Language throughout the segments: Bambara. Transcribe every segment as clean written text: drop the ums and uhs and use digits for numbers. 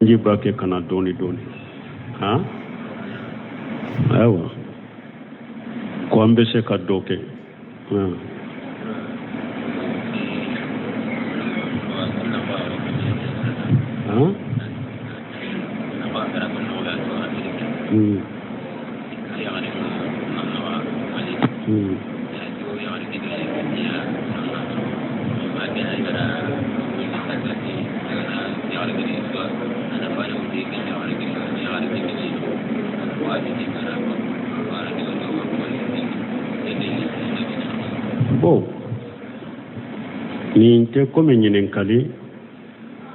Sanji b'a kɛ ka na dɔɔni dɔɔni. Han, ayiwa, ko an bɛ se ka dɔ kɛ. Han. Bon, nin tɛ komi ɲininkali,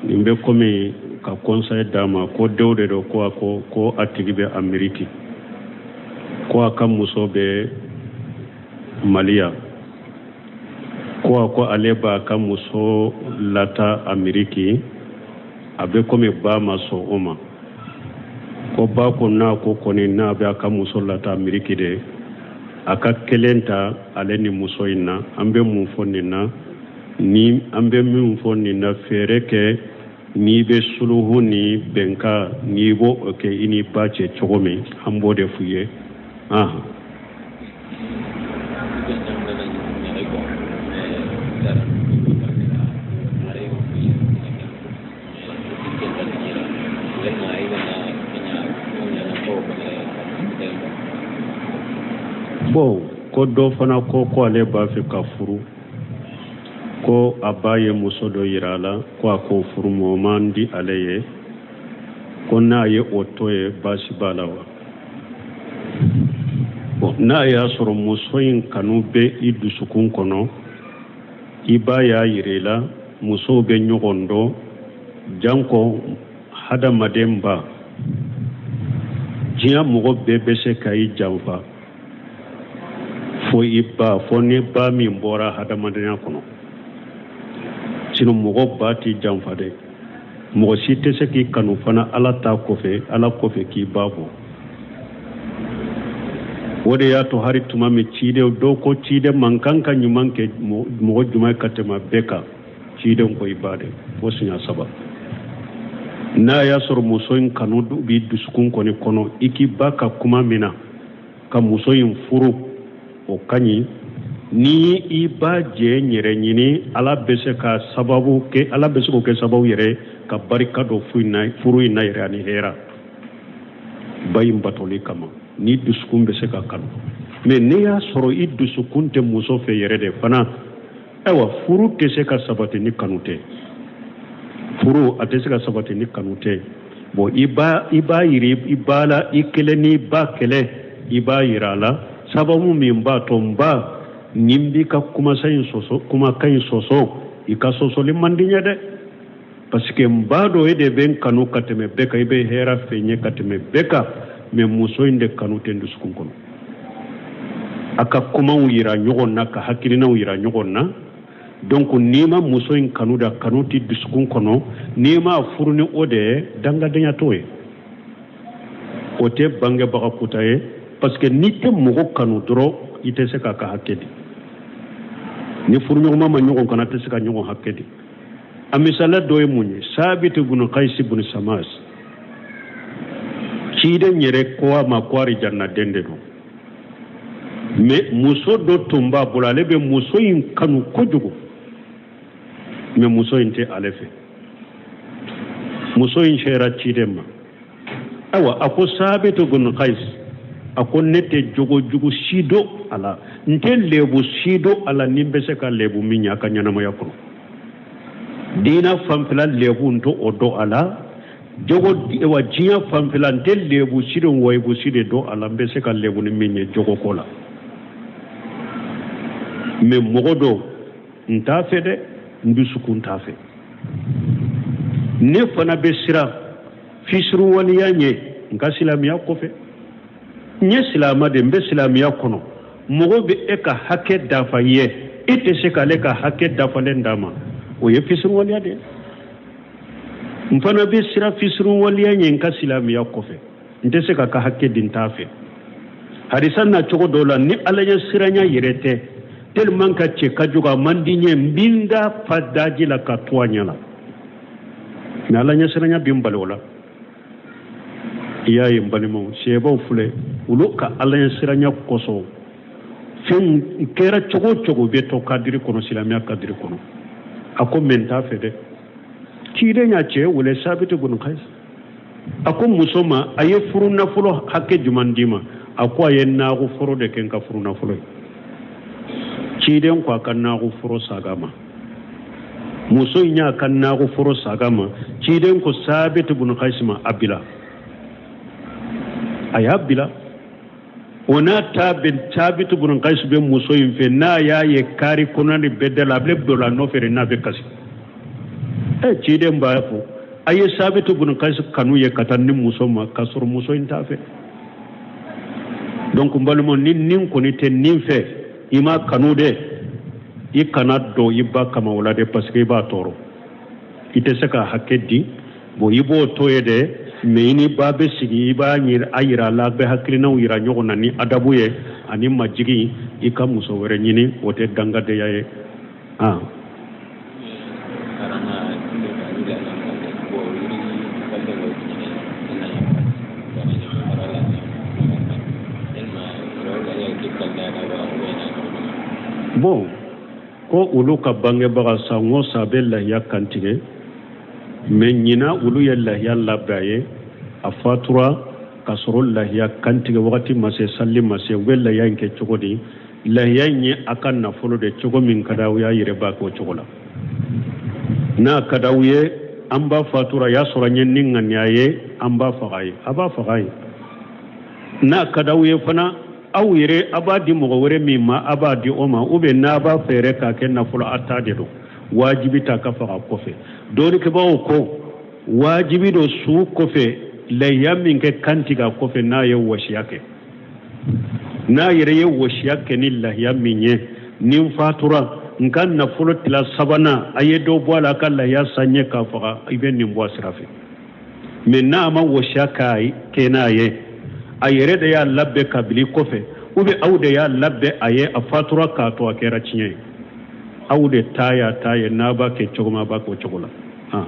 nin bɛ komi ka conseil d'a ma ko dɔw de don ko a ko ko a tigi bɛ Ameriki, ko a ka muso bɛ Mali yan, ko a ko ale b'a ka muso lataa Ameriki, a bɛ komi ba ma sɔn o ma, ko ba ko n'a ko kɔni n'a bɛ a ka muso lataa Ameriki de, a ka kelen ta ale ni muso in na. An bɛ mun fɔ nin na? Ni an bɛ min fɔ nin na, fɛɛrɛ kɛ n'i bɛ suluhu ni bɛnkan, n'i b'o kɛ i ni ba cɛ cogo min, an b'o de f'u ye. Ahan. Bon, ko dɔ fana ko ko ale b'a fɛ ka furu, ko a ba ye muso dɔ yira a la ko a k'o furu, mais o man di ale ye, ko n'a ye o to ye, baasi b'a la wa? Bon, n'a y'a sɔrɔ muso in kanu bɛ i dusukun kɔnɔ, i ba y'a yira i la, musow bɛ ɲɔgɔn dɔn, janko hadamaden ba, diɲɛ mɔgɔ bɛɛ bɛ se ka i janfa fo i ba, fo ni ba min bɔra hadamadenya kɔnɔ. Sinon mɔgɔ ba t'i janfa dɛ. Mɔgɔ si tɛ se k'i kanu fana Ala ta kɔfɛ, Ala kɔfɛ k'i ba bɔ. O de y'a to hari tuma min ciden dɔw ko ciden man kan ka ɲuman kɛ mɔgɔ jumɛn ka tɛmɛ bɛɛ kan, ciden ko i ba de, fo siɲɛ saba. N'a y'a sɔrɔ muso in kanu b'i dusukun kɔni kɔnɔ, i k'i ba ka kuma mina ka muso in furu, o ka ɲi. Ni i ba jɛ yɛrɛ ɲini, Ala bɛ se ka sababu kɛ, Ala bɛ se k'o kɛ sababu yɛrɛ ka barika don furu in na yɛrɛ ani hɛra ba in batoli kama, ni dusukun bɛ se ka kanu. Mais n'i y'a sɔrɔ i dusukun tɛ muso fɛ yɛrɛ de fana, ayiwa, furu tɛ se ka sabati ni kanu tɛ. Furu a tɛ se ka sabati ni kanu tɛ. Bon, i b'a i b'a yiri i ba la, i kelen n'i ba kɛlɛ, i b'a yira a la sababu min b'a to n ba nin b'i ka kumakan in sɔsɔ, kumakan in sɔsɔ, i ka sɔsɔli man di n ye dɛ, parce que n b'a dɔn e de bɛ n kanu ka tɛmɛ bɛɛ kan, i bɛ hɛrɛ fɛ n ye ka tɛmɛ bɛɛ kan, mais muso in de kanu tɛ n dusukun kɔnɔ. A ka kumaw yira ɲɔgɔn na, ka hakilinaw yira ɲɔgɔn na. Donc n'i ma muso in kanu da, kanu t'i dusukun kɔnɔ, n'i m'a furu ni o de ye, dangadenya t'o ye, o tɛ bangebaga kuta ye, parce que n'i tɛ mɔgɔ kanu dɔrɔn, i tɛ se k'a ka hakɛ di. Ni furuɲɔgɔnma ma ɲɔgɔn kanu, a tɛ se ka ɲɔgɔn hakɛ di. A misaliya dɔ ye mun ye? Sabiti bunu Kayisi bunu Samas, ciden yɛrɛ ko a ma ko arijannaden de don, mais muso dɔ tun b'a bolo, ale bɛ muso in kanu kojugu, mais muso in tɛ ale fɛ. Muso in sera ciden ma. Ayiwa, a ko Sabitu bunu Kayis, a ko ne tɛ jogo jugu si dɔn a la, n tɛ lebu si dɔn a la ni n bɛ se ka lebu min ɲɛ a ka ɲɛnamaya kɔnɔ. Diina fanfɛla lebu n t'o dɔn a la, jogo wa diɲɛ fanfɛla n tɛ lebu si dɔn, wayibu si de dɔn a la n bɛ se ka lebu ni min ye jogoko la. Mais mɔgɔ dɔ n t'a fɛ dɛ, n dusukun t'a fɛ. Ne fana bɛ siran fisuruwaleya ɲɛ n ka silamɛya kɔfɛ. N ye silamɛ de, n bɛ silamɛya kɔnɔ. Mɔgɔ bɛ e ka hakɛ dafa i ye, e tɛ se k'ale ka hakɛ dafalen d'a ma, o ye fisuruwaleya de ye. N fana bɛ siran fisuruwaleya ɲɛ n ka silamɛya kɔfɛ, n tɛ se k'a ka hakɛ di, n t'a fɛ. Hadisa na cogo dɔw la, ni Ala ɲɛ siranya yɛrɛ tɛ, tellement ka cɛ ka jugu, a man di n ye, n bɛ n da fa daji la ka to a ɲɛ la, mais Ala ɲɛ siranya bɛ n bali o la. I y'a ye n balimaw, sahabaw filɛ, olu ka ala ɲɛsiranya kosɔn, fɛn kɛra cogo o cogo, bɛ to kadiri kɔnɔ, silamɛya kadiri kɔnɔ. A ko mɛ n t'a fɛ dɛ. Ciden y'a cɛ wele, Sabiti bun Kayisi. A ko muso ma, a ye furu nafolo hakɛ jumɛn d'i ma? A ko a ye naago foro de kɛ n ka furu nafolo ye. Ciden ko a ka naago foro sag'a ma. Muso in y'a ka naago foro sag'a ma. Ciden ko Sabiti bun Kayisi ma, a bila. A y'a bila. O n'a ta bɛɛ, Sabiti bun Kayisi bɛ muso in fɛ. N'a y'a ye kari kɔnɔ ni bɛɛ da la, a bɛ don a nɔfɛ de n'a bɛ kasi. Ɛ, ciden b'a fɔ a ye Sabiti bun Kayisi kanu ye ka taa ni muso ma, k'a sɔrɔ muso in t'a fɛ. Donc n balimaw, ni nin kɔni tɛ nin fɛ, i m'a kanu dɛ, i kana don i ba kama o la dɛ, parce que i b'a tɔɔrɔ, i tɛ se k'a hakɛ di. Bon, i b'o to ye dɛ, mais i ni ba bɛ sigi, i b'a a yira a la, a bɛ hakilinaw yira ɲɔgɔn na ni adabu ye ani majigin. I ka muso wɛrɛ ɲini, o tɛ dangadenya ye. Ah, bon, ko olu ka bangebaga san o san bɛ lahiya kantigɛ, mais ɲinan olu ye lahiya labɛn a ye, a fatura k'a sɔrɔ lahiya kantigɛ wagati ma se, sali ma se. U bɛ lahiya in kɛ cogo di? Lahiya in ye a ka nafolo de, cogo min ka d'aw ye, a yɛrɛ b'a k'o cogo la. N'a ka d'aw ye, an ba fatura, y'a sɔrɔ an ye ni ŋaniya ye, an b'a faga ye, a b'a faga ye. N'a ka d'aw ye fana, aw yɛrɛ a b'a di mɔgɔ wɛrɛ min ma, a b'a di o ma, ou bien n'a b'a fɛɛrɛ k'a kɛ nafolo, a ta de don. Wajibi t'a ka faga kɔfɛ. Dɔnnikɛbaaw ko wajibi don su kɔfɛ, lahiya min kɛ kantigɛ kɔfɛ, n'a ye wasiya kɛ, n'a yɛrɛ ye wasiya kɛ ni lahiya min ye, ni n fatura, n ka nafolo tila sabanan, a ye dɔ bɔ a la, a ka lahiya san ye k'a faga, i bɛ nin bɔ a sira fɛ. Mais n'a ma wasiya k'a kɛ n'a ye, a yɛrɛ de y'a labɛn ka bila i kɔfɛ, ou bien aw de y'a labɛn a ye, a fatura k'a to, a kɛra tiɲɛ ye, aw de ta y'a ta ye. N'a b'a kɛ cogo min, a b'a k'o cogo la. Ah.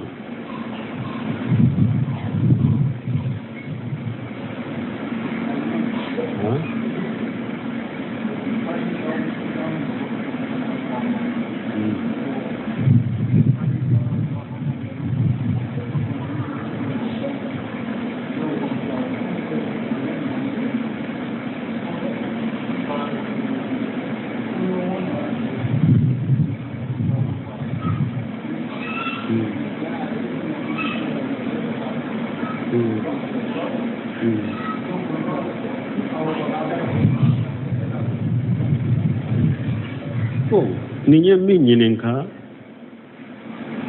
Nin ye min ɲininka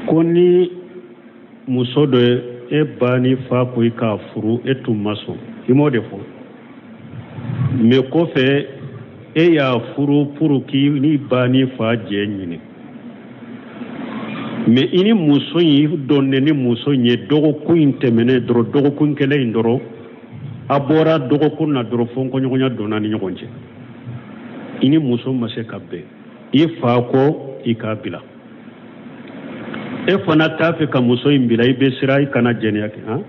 ko ni muso dɔ ye e ba ni fa ko i k'a furu, e tun ma sɔn, i m'o de fɔ, mais kɔfɛ e y'a furu pour k'i ni ba ni fa jɛ ɲini, mais i ni muso in donnen ni muso in ye dɔgɔkun in tɛmɛnen dɔrɔn, dɔgɔkun kelen in dɔrɔn, a bɔra dɔgɔkun na dɔrɔn, fɔnkɔɲɔgɔnya donna ni ɲɔgɔn cɛ, i ni muso ma se ka bɛn, i fa ko i k'a bila, e fana t'a fɛ ka muso in bila, i bɛ siran i kana jɛnɛya kɛ. Han,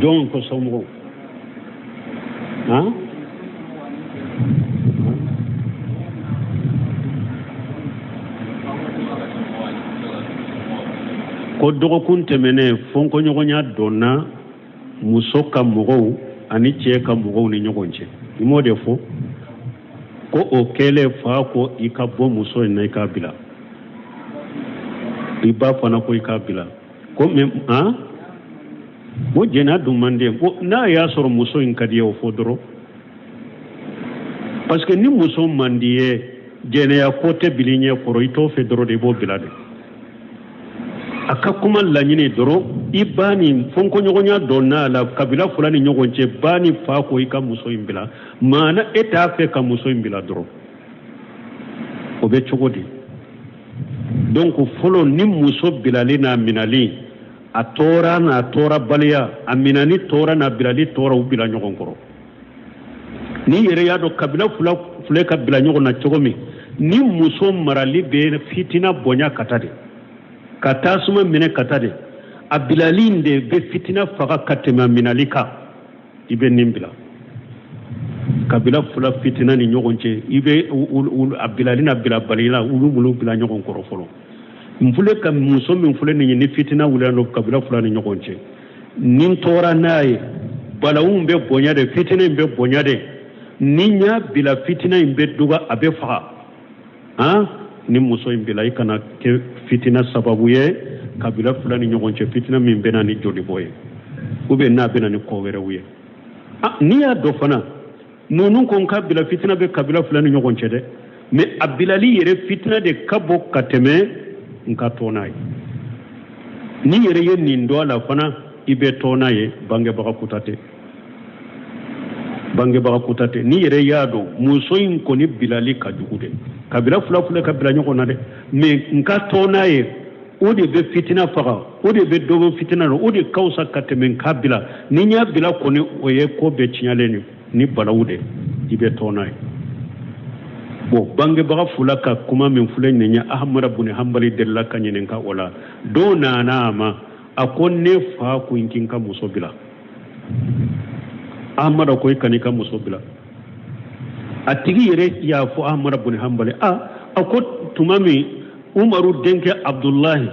jɔn ko somɔgɔw? Han, ko dɔgɔkun tɛmɛnen, fɔnkɔɲɔgɔnya donna muso ka mɔgɔw ani cɛ ka mɔgɔw ni ɲɔgɔn cɛ, i m'o de fɔ, ko o kɛlen fa ko i ka bɔ muso in na, i k'a bila, i ba fana ko i k'a bila, ko mais han, o jɛnɛya dun man di ko n'a y'a sɔrɔ muso in ka di ye, o fɔ dɔrɔn, parce que ni muso man di ye, jɛnɛya ko tɛ bil'i ɲɛ kɔrɔ, i t'o fɛ dɔrɔn de, i b'o bila de. A ka kuma laɲini dɔrɔn, i ba ni fɔnkɔɲɔgɔnya donna a la kabila fila ni ɲɔgɔn cɛ, ba ni fa ko i ka muso in bila, maana e t'a fɛ ka muso in bila dɔrɔn, o bɛ cogo di? Donc fɔlɔ, ni muso bilali n'a minali, a tɔɔra n'a tɔɔrabaliya, a minani tɔɔra n'a bilali tɔɔra, u bila ɲɔgɔn kɔrɔ. N'i yɛrɛ y'a dɔn kabila fila filɛ ka bila ɲɔgɔn na cogo min, ni muso marali bɛ fitina bonya ka taa de, ka tasuma minɛ ka taa de, A bilali in de bɛ fitina faga ka tɛmɛ a minali kan. I bɛ nin bila kabila fila fitina ni ɲɔgɔn cɛ, i bɛ a bilali n'a bila bali la, olu bolo bila ɲɔgɔn kɔrɔ fɔlɔ. N filɛ ka muso min filɛ nin ye, ni fitina wulila don kabila fila ni ɲɔgɔn cɛ, ni n tora n'a ye, balawu bɛ bonya de, fitina in bɛ bonya de. Ni n y'a bila, fitina in bɛ dɔgɔ, a bɛ faga. Han, ni muso in bila, i kana kɛ fitina sababu ye kabila fila ni ɲɔgɔn cɛ, fitina min bɛ na ni jolibɔ ye ou bien n'a bɛ na ni ko wɛrɛw ye. N'i y'a dɔn fana ninnu ko n ka bila, fitina bɛ kabila fila ni ɲɔgɔn cɛ dɛ, mais a bilali yɛrɛ fitina de ka bon ka tɛmɛ n ka to n'a ye. N'i yɛrɛ ye nin dɔn a la fana, i bɛ to n'a ye. Bangebaga kuta tɛ, bangebaga kuta tɛ. N'i yɛrɛ y'a dɔn muso in kɔni bilali ka jugu dɛ, kabila fila fila ka bila ɲɔgɔn na dɛ, mais n ka to n'a ye, o de bɛ fitina faga, o de bɛ dɔ bɔ fitina na, o de ka fisa ka tɛmɛ n k'a bila. Ni n y'a bila kɔni, o ye ko bɛɛ tiɲɛlen ye ni balawu de, i bɛ to n'a ye. Bon, bangebaga fila ka kuma min filɛ nin ye, Ahamada buni Hanbali delila ka ɲininka o la. Dɔ nana a ma, a ko ne fa ko n k'i ka muso bila. Ahamada ko i kan'i ka muso bila. A tigi yɛrɛ y'a fɔ Ahamada buni Hanbali, a ko tuma min Umaru denkɛ Abdulahi,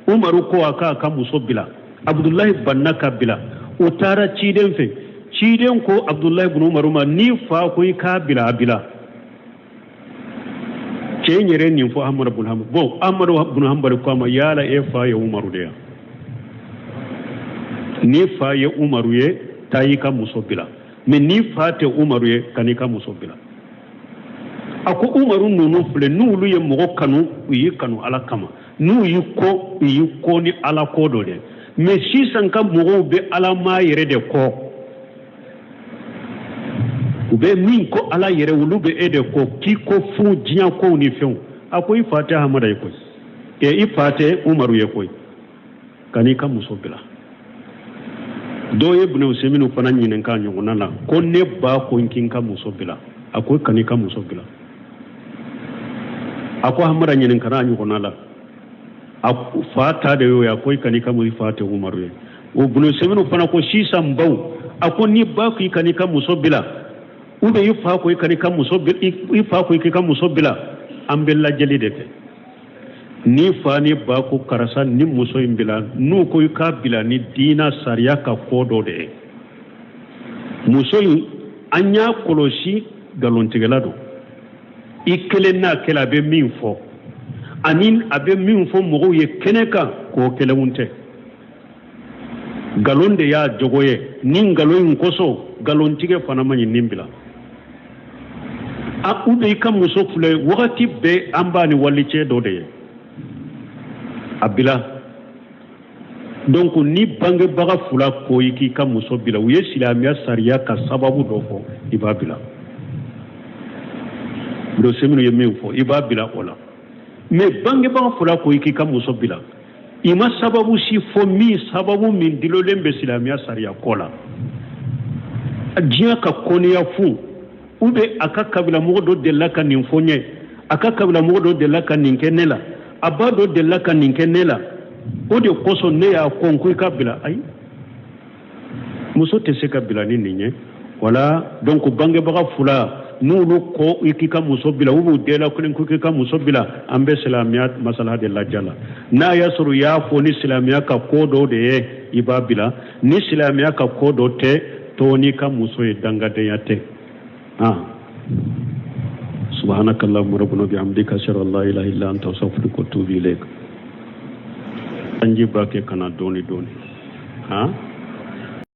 Umaru ko a k'a ka muso bila, Abdulahi banna ka bila. U taara ciden fɛ, ciden ko Abdulahi bun Umaru ma, n'i fa ko i k'a bila, a bila. Cɛ in yɛrɛ nin fɔ Ahmadu bun Hanbali. Bon, Ahmadu bun Hanbali ko a ma, yala e fa ye Umaru de ya? N'i fa ye Umaru ye, taa i ka muso bila, mais n'i fa tɛ Umaru ye, kan'i ka muso bila. A ko Umaru ninnu filɛ, n'olu ye mɔgɔ kanu, u y'i kanu Ala kama, n'u y'i kɔn, u y'i kɔn ni Ala ko dɔ de. Mais sisan ka mɔgɔw bɛ Ala maa yɛrɛ de kɔ, u bɛ min kɔ Ala yɛrɛ, olu bɛ e de kɔ k'i ko fu diɲɛ kow ni fɛnw. A ko i fa tɛ Hamada ye koyi, i fa tɛ Umaru ye koyi, kan'i ka muso bila. Dɔw ye Ibn Usaymin fana ɲininka ɲɔgɔnna la, ko ne ba ko n k'i ka muso bila. A ko kan'i ka muso bila. A ko Hamada ɲininkara a ɲɔgɔnna la, a fa ta de y'o ye. A ko i kan'i ka muso, i fa tɛ Umaru ye. O Ibn Usaymin fana ko sisan baw, a ko ni ba ko i kan'i ka muso bila, ou bien i fa ko i kan'i ka muso bila, i fa ko i k'i ka muso bila, an bɛ lajɛli de kɛ. Ni fa ni ba ko karisa ni muso in bila, n'u ko i k'a bila ni diina sariya ka ko dɔ de ye, muso in an y'a kɔlɔsi nkalontigɛla don, i kelen n'a kɛlɛ, a bɛ min fɔ ani a bɛ min fɔ mɔgɔw ye kɛnɛ kan, k'o kelenw tɛ, nkalon de y'a jogo ye. Ni nkalon in kosɔn, nkalontigɛ fana man ɲi, nin bila. A ou bien i ka muso filɛ, wagati bɛɛ an b'a ni walicɛ dɔ de ye, a bila. Donc ni bangebaga fila ko i k'i ka muso bila, u ye silamɛya sariya ka sababu dɔ fɔ, i b'a bila. Ibn Usaymin ye min fɔ, i b'a bila o la. Mais bangebaga fila ko i k'i ka muso bila, i ma sababu si fɔ min sababu min dulolen bɛ silamɛya sariya ko la, diɲɛ ka kɔniya fu, ou bien a ka kabila mɔgɔ dɔ delila ka nin fɔ n ye, a ka kabila mɔgɔ dɔ delila ka nin kɛ ne la, a ba dɔ delila ka nin kɛ ne la, o de kosɔn ne y'a kɔn ko i ka bila. Ayi, muso tɛ se ka bila ni nin ye. Wala donc bangebaga fila n'olu ko i k'i ka muso bila, u b'u den la kelen ko k'i ka muso bila, an bɛ silamɛya masala de lajɛ la. N'a y'a sɔrɔ u y'a fɔ ni silamɛya ka ko dɔ de ye, i b'a bila. Ni silamɛya ka ko dɔ tɛ, to n'i ka muso ye, dangadenya tɛ. Subhanaka allahumma rabbana bihamdika, ashhadu an la ilaha illa anta, astaghfiruka wa atubu ilayk. Sanji ba kɛ ka na dɔɔni dɔɔni.